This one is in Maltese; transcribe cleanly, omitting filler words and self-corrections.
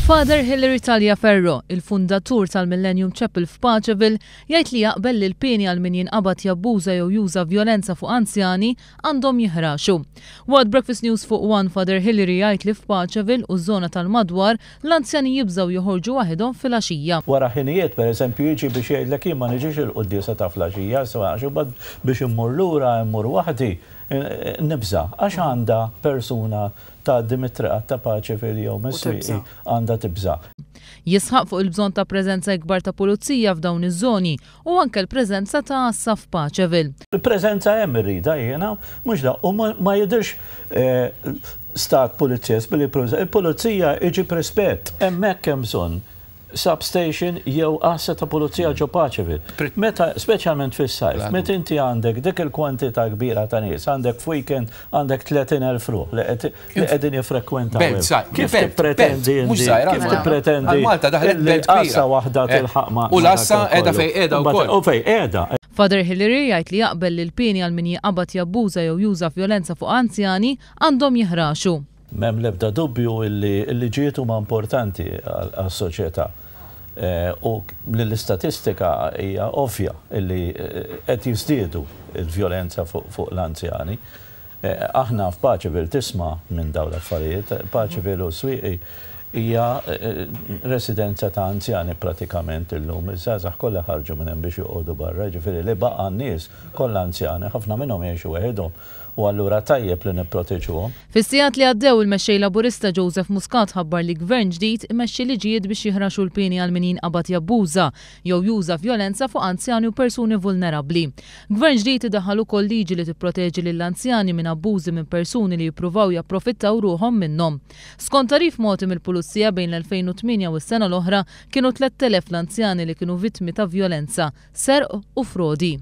Father Hilary Taliaferro, il-fundatur tal-Millennium Chapel f'Paceville, jgħid li jaqbel li l-pieni għal min jinqabad jabbuża jew juża vjolenza fuq anzjani għandhom jiħraxu. Waqt Breakfast News fuq One, Father Hilary jgħid li f'Paceville u ż-żona tal-madwar, l-anzjani jibżgħu joħorġu waħedhom filgħaxija. Wara ħinijiet, per eżempju, jiġi biex jgħidlek jien ma niġix il-quddiesa ta' flaxija, għax imbagħad biex immur lura immur waħdi, nibża'. Għax għandha persuna tgħaddi mit-triqat ta' Paceville jew mis-Swieqi għandha tibża'. Jisħaq fuq il-bżonn ta' preżenza ikbar ta' pulizija f'dawn iż-żoni u anke l-preżenza ta' għassa f'Paceville. Il-preżenza hemm irridha jiena, mhux da, u ma jidhirx stat pulizjesk billi il-pulizija iġib rispett. Hemmhekk hemm bżonn substation jew għassa ta' pulizija ġo Paceville. Meta, speċjalment fis-sajf, meta inti għandek dik il-kwantità kbira ta' nies, għandek f'weekend għandek 30,000 ruħ li qegħdin jiffrekwentaw. Kif tippretendi inti? Kif tippretendi li għassa waħda tilħaq ma' U l-għassa qiegħda fejn qiegħda wkoll. U fejn qiegħda. Father Hilary jgħid li jaqbel li l-pieni għal min jinqabad jabbuża jew juża vjolenza fuq anzjani għandhom jiħraxu. M'hemm l-ebda dubju illi l-liġijiet huma importanti għas-soċjetà u li l-istatistika hija ovvja illi qed jiżdiedu l-vjolenza fuq l-anzjani. Aħna f'Paceville tisma' minn dawn l-affarijiet. Paceville u s-Swieqi hija residenza ta' anzjani pratikament illum. Iż-żgħażagħ kollha ħarġu minn hemm biex joqogħdu barra, jiġifieri li baqa' n-nies kollha anzjani, ħafna minnhom jgħixu weħidhom. U allura tajjeb li nipproteġuhom. Fis-sigħat li għaddew, il-Mexxej Laburista Joseph Muscat ħabbar li Gvern ġdid imexxi liġijiet biex jiħraxu l-pieni għal min jinqabad jabbuża jew juża vjolenza fuq anzjani u persuni vulnerabbli. Gvern ġdid idaħħal ukoll liġi li tipproteġi lill-anzjani minn abbużi minn persuni li jippruvaw japprofittaw ruħhom minnhom. Skont tagħrif mogħti mill-Pulizija bejn l-2008 u s-sena l-oħra kienu 3,000 l-anzjani li kienu vittmi ta' vjolenza, serq u frodi.